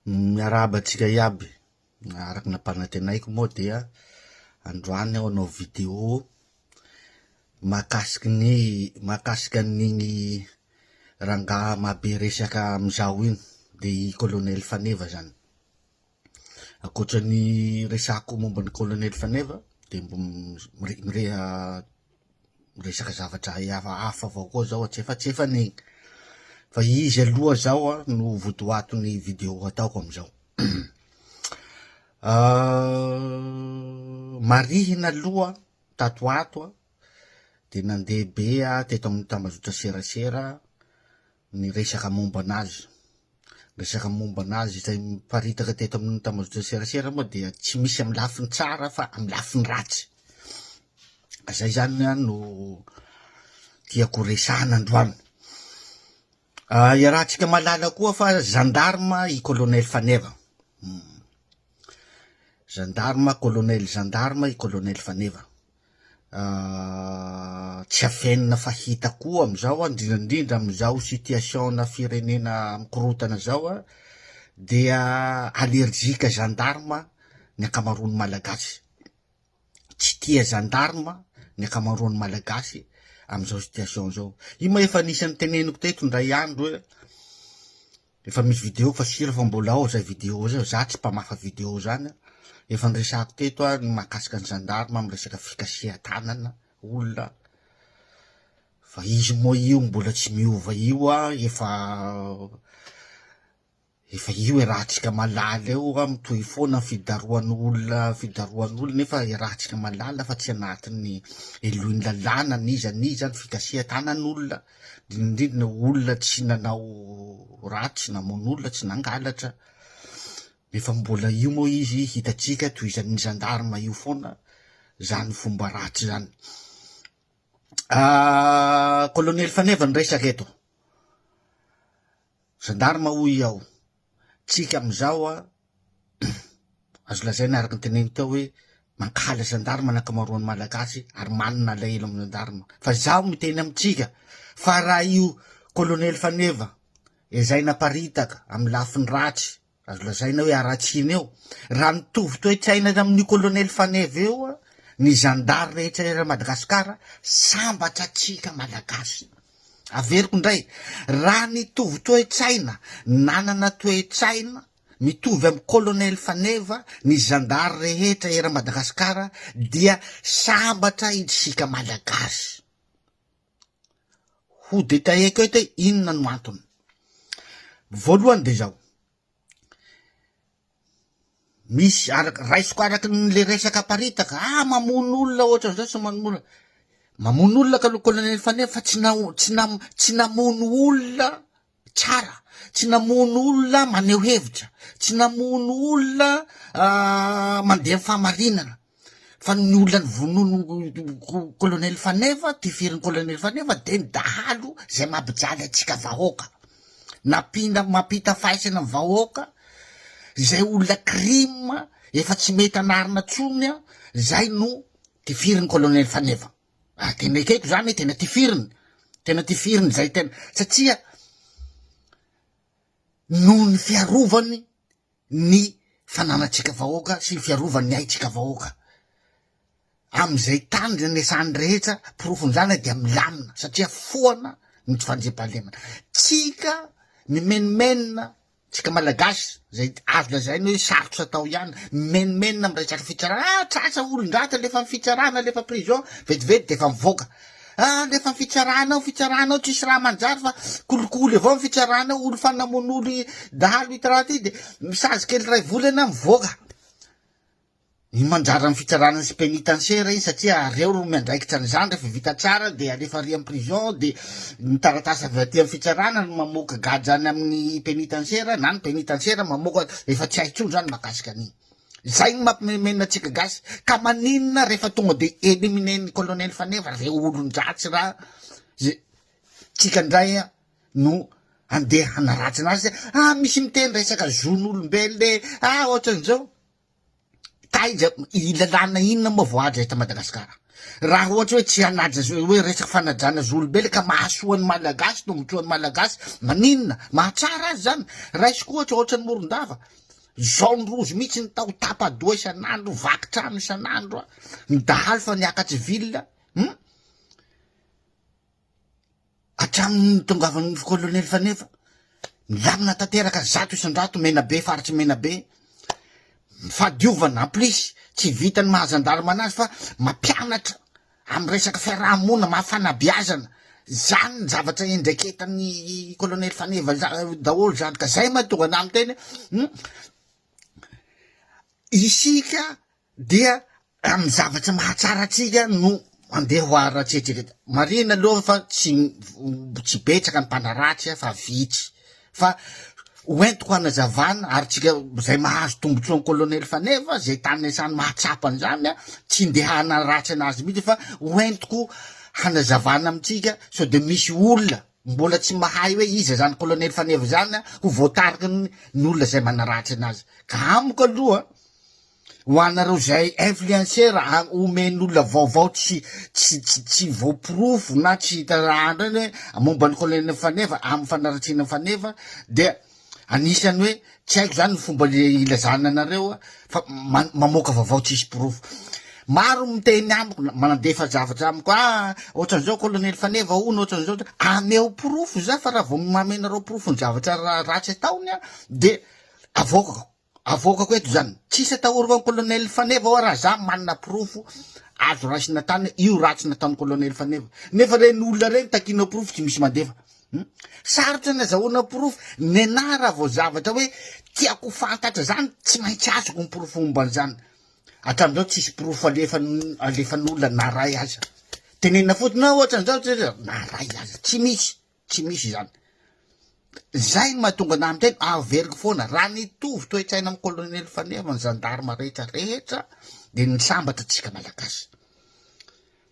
Miarahaba antsika iaby, araka ny nampanantenaiko moa dia androany aho hanao vidéo mahakasiky ny mahakasika an'igny rangahy mahabe resaka amin'izao igny, de i colonel Faneva zany. Ankoatra ny resako momba ny colonel Faneva de mbo mire- miresaka zavatra hafahafa avao koa zao antsefatsefany egny, fa izy aloha zao an no votoatin'ny video ataoko amizao. Marihina aloha tato ho ato an, de nandeha be aho teto amin'ny tambazotra serasera ny resaka momba anazy, resaka momba anazy izay miparitaka teto amin'ny tambazotra serasera moa dia tsy misy amin'ny lafiny tsara fa amin'ny lafiny ratsy, zay zany an no tiako resahana androany. Iarahantsika mahalala koa fa gendarme i colonel Faneva, gendarme, colonel gendarme i colonel Faneva. Tsy afenina fa hita koa amizao an, indrindra indrindra amizao situation na firenena mikorontana zao an, dia allergique gendarme ny ankamaroan'ny malagasy, tsy tia gendarme ny ankamaroan'ny malagasy amizao situation zao, io moa efa anisan'ny teneniko teto indray andro hoe Efa misy vidéo fa sur fa mbola ao zay vidéo zay, za tsy mpamafa vidéo zany an, efa niresahako teto aho ny mahakasika ny gendarme amy resaka fikasihan-tanana olona, fa izy moa io mbola tsy miova io an, efa efa io iarahantsika mahalala eo an, mitohy foana ny fidarohan'olona fidarohan'olona nefa iarahantsika mahalala fa tsy anatin'ny helohin'ny lalàna n'iza n'iza ny fikasihan-tanan'olona. Indrindra indrindra olona tsy nanao ratsy, tsy namono olona, tsy nangalatra, nefa mbola io moa izy hitantsika tohizan'ny gendarme io foana zany fomba ratsy zany. Colonel Faneva ny resaka eto, gendarme hoy aho, tsika amizao an, azo lazaina araka ny teneniko teo hoe mankahala gendarme ny ankamaroan'ny malagasy ary manana alahelo amin'ny gendarme, fa zaho miteny amintsika fa raha io colonel Faneva izay naparitaka amin'ny lafiny ratsy azo lazaina hoe haratsiana eo, raha mitovy toe-tsaina amin'io colonel Faneva io ny zandary rehetra eran'i Madagasikara, sambatra antsika malagasy. Averiko indray, raha nitovy toe-tsaina, nanana toe-tsaina mitovy amin'i Colonel Faneva ny zandary rehetra eran'i Madagasikara dia sambatra isika malagasy. Ho detailleko eto hoe inona no antony. Voalohany dia izao, misy araka, raisiko araka ny le resaka aparitaka, ah mamono olona ohatran'izao sy mamono olona, mamono olona kaloha Colonel Faneva fa tsy na- tsy na- tsy namono olona tsara, tsy namono olona maneho hevitra, tsy namono olona mandeha amin'ny fahamarinana, fa ny olona novonoin'i colonel Faneva, tifirin'i colonel Faneva de ny dahalo zay mampijaly antsika vahoaka, nampina mampita faisana ny vahoaka, zay olona crime efa tsy mety anarina tsony an, zay no tifirin'i colonel Faneva. Ary tena ekeko zany hoe tena tifiriny, tena tifiriny zay tena, satria noho ny fiarovany ny fananantsika vahoaka sy ny fiarovany ny aintsika vahoaka. Am'izay tany renesany rehetra, porofon'izany dia milamina satria foana ny tsy fandriampahalemana. Tsika mimenomenona Tsika Malagasy zay azo lazaina hoe sarotra atao ihany, mimenomenona am resaka fitsarana, ah tratra olon-dratsy alefa am fitsarana, alefa prison, vetivety de efa mivoaka, ah alefa am fitsarana ao, fitsarana ao tsisy raha manjary fa kolikoly avao am fitsarana ao, olo fa namono olo dahalo ity raha ty de misazy kely ray volana mivoaka. Ny mandrara ny fitsarana sy penitentiaire iny satria reo ro miandraikitra an'izany rehefa vita tsara de alefa ary am prison de ny taratasy avy aty am fitsarana no mamoaka gadra any amin'ny penitentiaire na ny penitentiaire mamoaka efa tsy hay intsony zany mahakasika an'iny. Zay no mampimenomenona antsika gasy ka maninona rehefa tonga de éliminer-n'ny colonel Faneva reo olon-dratsy raha ze tsika ndray no andeha hanaratsy anazy ah misy miteny resaka zon'olombelona e ah ohatran'izao. Taiza, i lalàna inona moa voahaja eto Madagasikara? Raha ohatra hoe tsy hanaja zo hoe resaka fanajana zo olombelona ka mahasoa ny Malagasy, tombotsoan'ny Malagasy, maninona? Mahatsara azy zany. Raisiko ohatra ohatran'i Morondava, zone rouge mihitsy ny tao, tapa-doha isan'andro, vaky trano isan'andro, ny dahalo fa niakatry ville, hum? Hatramin'ny nitongavan'ny kolonely Faneva, milamina tanteraka 100%, Menabe, faritry Menabe, fahadiovana en plus, tsy vitan'ny maha zandarma anazy fa mampianatra amin'ny resaka fiaraha-monina, maha fanabeazana, zany ny zavatra iandraiketan'ny kolonely Faneva daholo zany, ka zay mahatonga anah miteny hoe isika dia amin'ny zavatra mahatsara antsika no andeha ho haratsiantsika. Marihina aloha fa tsy tsy betsaka ny mpanaratsy fa vitsy fa hoentiko hanazavana ary tsika zay mahazo tombotsoan'ny colonel Faneva zay tany niasany mahatsapa an'izany tsy ndeha hanaratsy anazy mihitsy fa hoentiko hanazavana amintsika sao de misy olona mbola tsy mahay hoe iza zany colonel Faneva zany ho voatariky ny olona zay manaratsy anazy ka amiko aloha Ho anareo izay influenceur omen'olona vaovao tsy tsy tsy tsy voaporofo na tsy hita raha reny hoe momba ny colonel Faneva amin'ny fanaratsiana an'i Faneva dia anisan'ny hoe tsy haiko zany ny fomba ilazana anareo fa mamoaka vaovao tsisy porofo. Maro miteny amiko mandefa zavatra amiko ah ohatran'izao colonel Faneva hono ohatran'izao, ameo porofo za fa raha vao mamenareo porofo ny zavatra ratsy ataony aho de avoakako. Avoakako eto zany. Tsisy atahorako an'i colonel Faneva hoa raha za manana porofo azo raisina tany hoe io ratsy nataon'i colonel Faneva. Nefa reny olona reny takianao porofo tsy misy mandefa. Hum. Sarotra ny azahoana porofo. Nenah raha vao zavatra hoe tiako ho fantatra zany tsy maintsy azoko ny porofo momba an'izany. Hatramin'izao tsisy porofo alefa alefan'olona na ray aza. Tenenina fotsiny hoe ohatran'izao na ray aza. Tsy misy. Tsy misy izany. Zay no mahatonga anah miteny, averiko foana, raha nitovy toe-tsaina amin'ny colonel Faneva ny gendarme rehetra rehetra dia nisambatra tsika malagasy.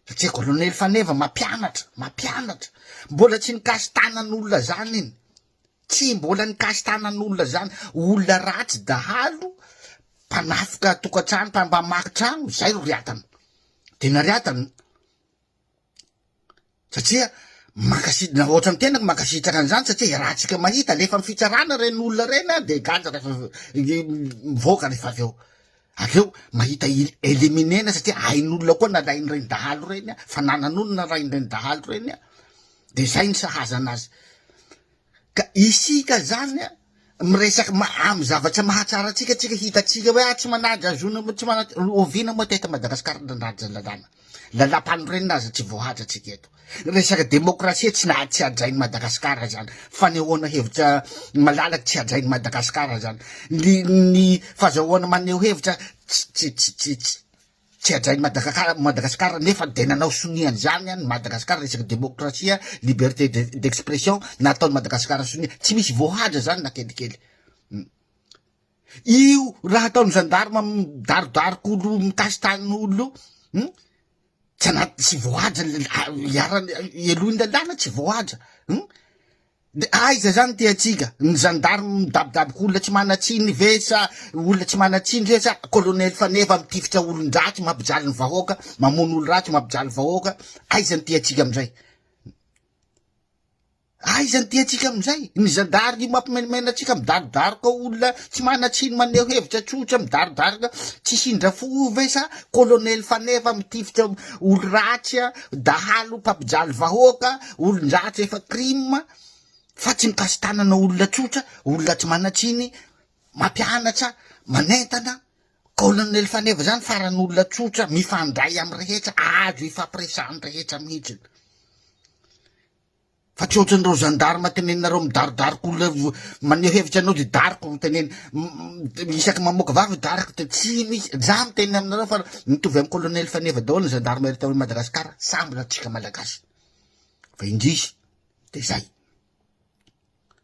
Satria colonel Faneva mampianatra, mampianatra. Mbola tsy nikasy tanan'olona zany iny. Tsy mbola nikasy tanan'olona zany. Olona ratsy dahalo, mpanafika tokantrano, mpamaky trano, zay ro riatana. Tena riatana. Satria mankasitraka, na ohatran'ny tenako mankasitraka an'izany satria iarahantsika mahita, alefa amin'ny fitsarana ireny olona ireny an, dia gadra rehefa mivoaka rehefa avy eo. Avy eo mahita éliminer-na satria hain'olona koa nalain'ireny dahalo ireny an, fananan'olona nalain'ireny dahalo ireny an, dia izay ny sahaza anazy. Ka isika zany an, miresaka amin'ny zavatra mahatsara antsika, tsika hitantsika hoe ah tsy manaja zo, tsy manaja, oviana moa teto Madagasikara nanaja lalàna? Lalàmpanorenana aza tsy voahaja tsika eto. Resaka demokrasia tsy na tsy hajain'i Madagasikara zany. Fanehoana hevitra malalaka tsy hajain'i Madagasikara zany. Ny ny fazahoana maneho hevitra tsy tsy tsy tsy Tsy hajain'i Madagasikara Madagasikara nefa dia nanao sonia an'izany any Madagasikara resaka demokrasia, liberté d'expression nataon'i Madagasikara sonia. Tsy misy voahaja zany na kelikely. Io raha ataon'ny gendarme midarodaroka olo mikasi-tanin'olo io, tsy anaty tsy voahaja iharan'ny helohin'ny lalàna tsy voahaja. De aiza zany ty antsika? Ny gendarme midabodaboka olona tsy manan-tsiny ve sa olona tsy manan-tsiny ve sa colonel Faneva mitifitra olon-dratsy mampijaly ny vahoaka, mamono olo-ratsy mampijaly vahoaka, aiza ny ty antsika amizay? Aiza ny ty antsika amizay? Ny zandary io mampimenimena antsika midarodaroka olona tsy manan-tsiny maneho hevitra tsotra midarodaroka tsisy indra fo io ve sa colonel Faneva mitifitra olo-ratsy dahalo mpampijaly vahoaka Olon-dratsy efa crime fa tsy mikasi-tanana olona tsotra, olona tsy manan-tsiny, mampianatra, manentana, colonel Faneva zany farany olona tsotra mifandray amin'ny rehetra, azo ifampiresahan'ny rehetra mihitsy. Fa tsy ohatran'ireo gendarme teneninareo midarodaroka olona maneho hevitra anao de daroka no teneny, isaky mamoaka vava daroka de tsy misy, za miteny aminareo fa mitovy amin'ny colonel Faneva daholo ny gendarme eto Madagasikara, sambatra antsika malagasy. Fa indrisy de zay.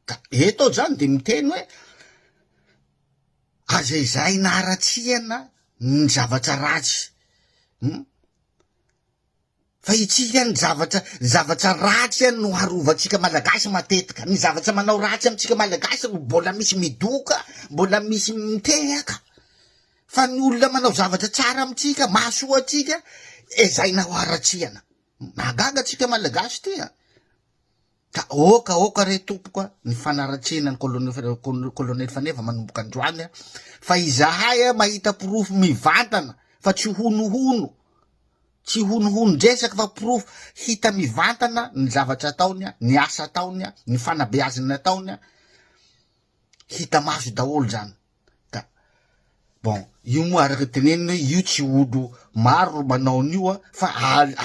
Ka eto aho zany de miteny hoe aza ezahina haratsiana ny zavatra ratsy hum, fa itsika ny zavatra zavatra ratsy no harovantsika malagasy matetika, ny zavatra manao ratsy amintsika malagasy no mbola misy midoka, mbola misy mitehaka. Fa ny olona manao zavatra tsara amintsika, mahasoa antsika, Ezahina ho haratsiana. Mahagaga antsika Malagasy ty a! Ka oka oka re tompoko a, ny fanaratsiana ny colonel Faneva manomboka androany a, fa izahay a mahita porofo mivantana fa tsy honohono, tsy honohonon-dresaka fa porofo hita mivantana ny zavatra ataony a, ny asa ataony a, ny fanabeazana ataony a, hita maso daholo zany. Ka bon io moa araka ny tenenina hoe io tsy olo maro ro manao an'io a fa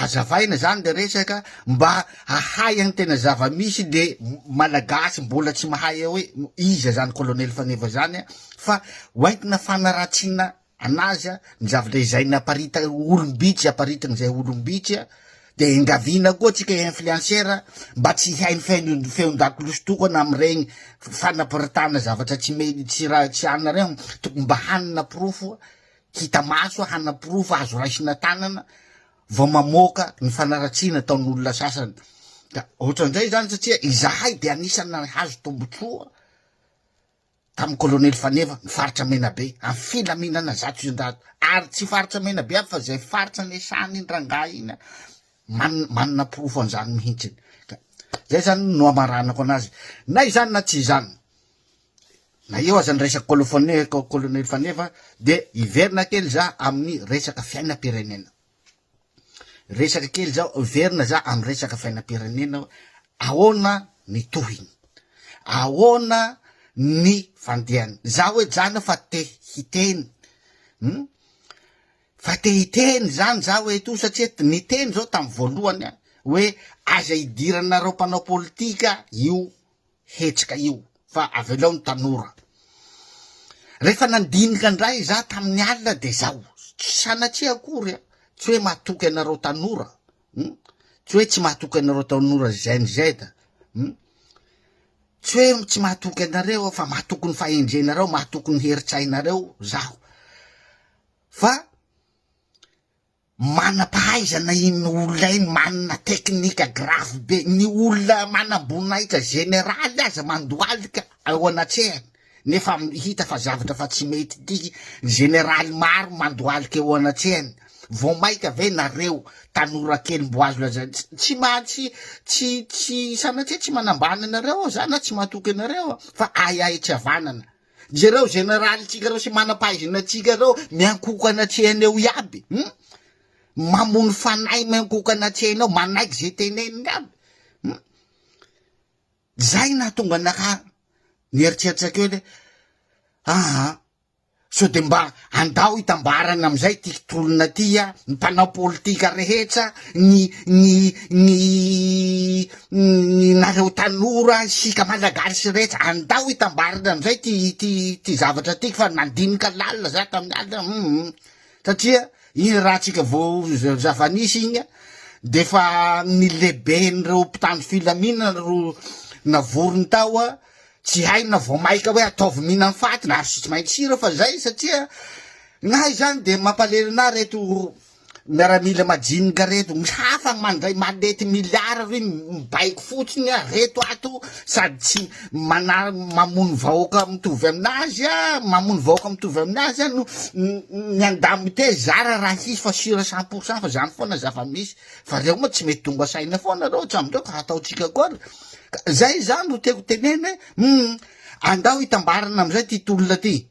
azavaina zany le resaka mba hahay any tena zava-misy le malagasy mbola tsy mahay hoe iza zany colonel Faneva zany a fa hoentina fanaratsiana anazy a ny zavatra izay naparita olom-bitsy aparitiny zay olom-bitsy a de engaviana koa tsika influenceur mba tsy hihaino feon- feon-dakolosy tokana am'regny fanaparitahana zavatra tsy mety tsy raha tsy anona regny, tokony mba hanana porofo hita maso hanana porofo azo raisina tanana vao mamoaka ny fanaratsiana ataon'olona sasany, ka ohatran'izay zany satria izahay de anisan'ny nahazo tombotsoa tamin'ny kolonely Faneva ny faritra Menabe amin'ny filaminana 100%, ary tsy faritra Menabe aby fa zay faritra niasany iny rangahy iny man- manana porofo an'izany mihitsy, ka zay zany no amaranako anazy, na izany na tsy izany, na eo aza ny resaka kolofone- kolonely Faneva de hiverina kely za amin'ny resaka fiainam-pirenena. Resaka kely zao, hiverina za amin'ny resaka fiainam-pirenena hoe ahoana ny tohiny? Ahoana ny fandehany? Za hoe jana fa te hiteny hum, fa te hiteny zany za hoe to satria niteny zao tamin'ny voalohany aho hoe aza idiranareo mpanao politika io hetsika io fa avelao ny tanora. Rehefa nandinika indray za tamin'ny alina de zao, tsy sanatria akory a, tsy hoe mahatoky anareo tanora hum, tsy hoe tsy mahatoky anareo tanora Gen Z hum, tsy hoe tsy mahatoky anareo aho fa mahatoky ny fahendrenareo, mahatoky ny herin-tsainareo zaho fa Manam-pahaizana iny olona iny, manana teknika grave be, ny olona manam-boninahitra jeneraly aza mandohalika eo anatrehany, nefa hita fa zavatra fa tsy mety ity, ny jeneraly maro mandohalika eo anatrehany, vao maika ve nareo tanora kely mbo azo lazaina, tsy ma tsy tsy tsy sanatria tsy manambany anareo aho za na tsy matoky anareo aho fa ahiahy tsy havanana. Jereo général-tsika reo sy manam-pahaizana-tsika reo miankohoka anatrehany eo iaby hum! Mamono fanahy miankohoka anatrehany eo, manaiky ze teneniny aby hum! Zay nahatonga anakahy nieritreritra kely hoe aa sao de mba andao hitambarana amizay ty tolona ty a, ny mpanao politika rehetra, ny ny ny ny nareo tanora isika malagasy rehetra andao hitambarana amizay ty ty ty zavatra ty fa nandinika lalina za tamin'ny alina hum satria iny raha tsika vao zava-nisy iny de fa ny lehiben'ireo mpitandro filaminana ro navoriny tao a tsy hay na vao maika hoe ataovy mihinan'ny faty na ary tsy maintsy hira fa zay satria gn'ahy zany de mampalelo anah reto Miaramila majinika reto, misy hafa ny mandray malety milliard ry mibaiko fotsiny a, reto ato sady tsy mana mamono vahoaka mitovy aminazy a, mamono vahoaka mitovy aminazy a no ny indemnité zara raha hisy fa sur 100% fa zany foana zava-misy fa reo moa tsy mety tonga saina foana reo hatramin'izao ka hataontsika akory ka zay zany no tiako tenena hoe hum andao hitambarana amizay ty tolona ty.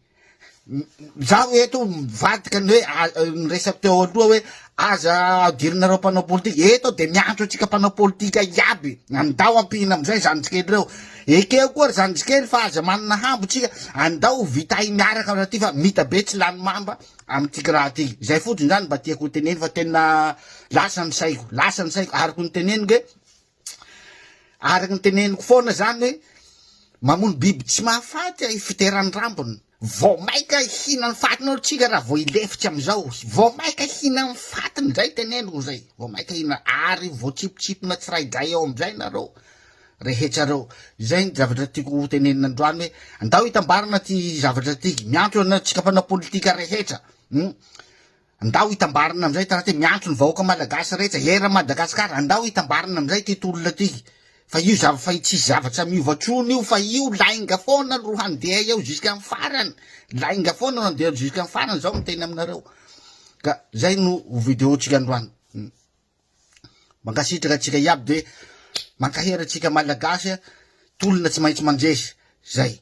Zaho eto mivadika ny hoe ny resako teo aloha hoe aza adirinareo mpanao politika, eto aho de miantso antsika mpanao politika iaby, andao ampihina amizay zandrikely reo, ekeo koa ry zandrikely fa aza manana hambo tsika, andao ho vitay miaraka raha ty fa mita be tsy lany mamba amty raha ty, zay fotsiny zany mba tiako ho teneny fa tena lasa ny saiko, lasa ny saiko, araka ny teneniko hoe Araka ny teneniko foana zany hoe mamono biby tsy mahafaty a ifiteran'ny rambony, vao maika hihinan'ny fatiny eo tsika raha vao hilefitsy amizao, vao maika hihinan'ny fatiny zay teneniko zay, vao maika hihina ary voatsipotsipona tsiraidray eo amizay nareo rehetra reo, zay ny zavatra tiako ho tenenina androany hoe andao hitambarana ty zavatra ty, miantso antsika mpanao politika rehetra, hum. Andao hitambarana amizay taraty miantso ny vahoaka malagasy rehetra era Madagascar andao hitambarana amizay ty tolona ty fa io zava fa tsisy zavatra miova tsony io fa io lainga foana ro handeha eo jusqu'à ny farany lainga foana ro handeha jusqu'à ny farany zao miteny aminareo ka zay no ho video tsika androany. Mankasitraka antsika iaby de mankahery antsika Malagasy a, tolona tsy maintsy mandresy. Zay.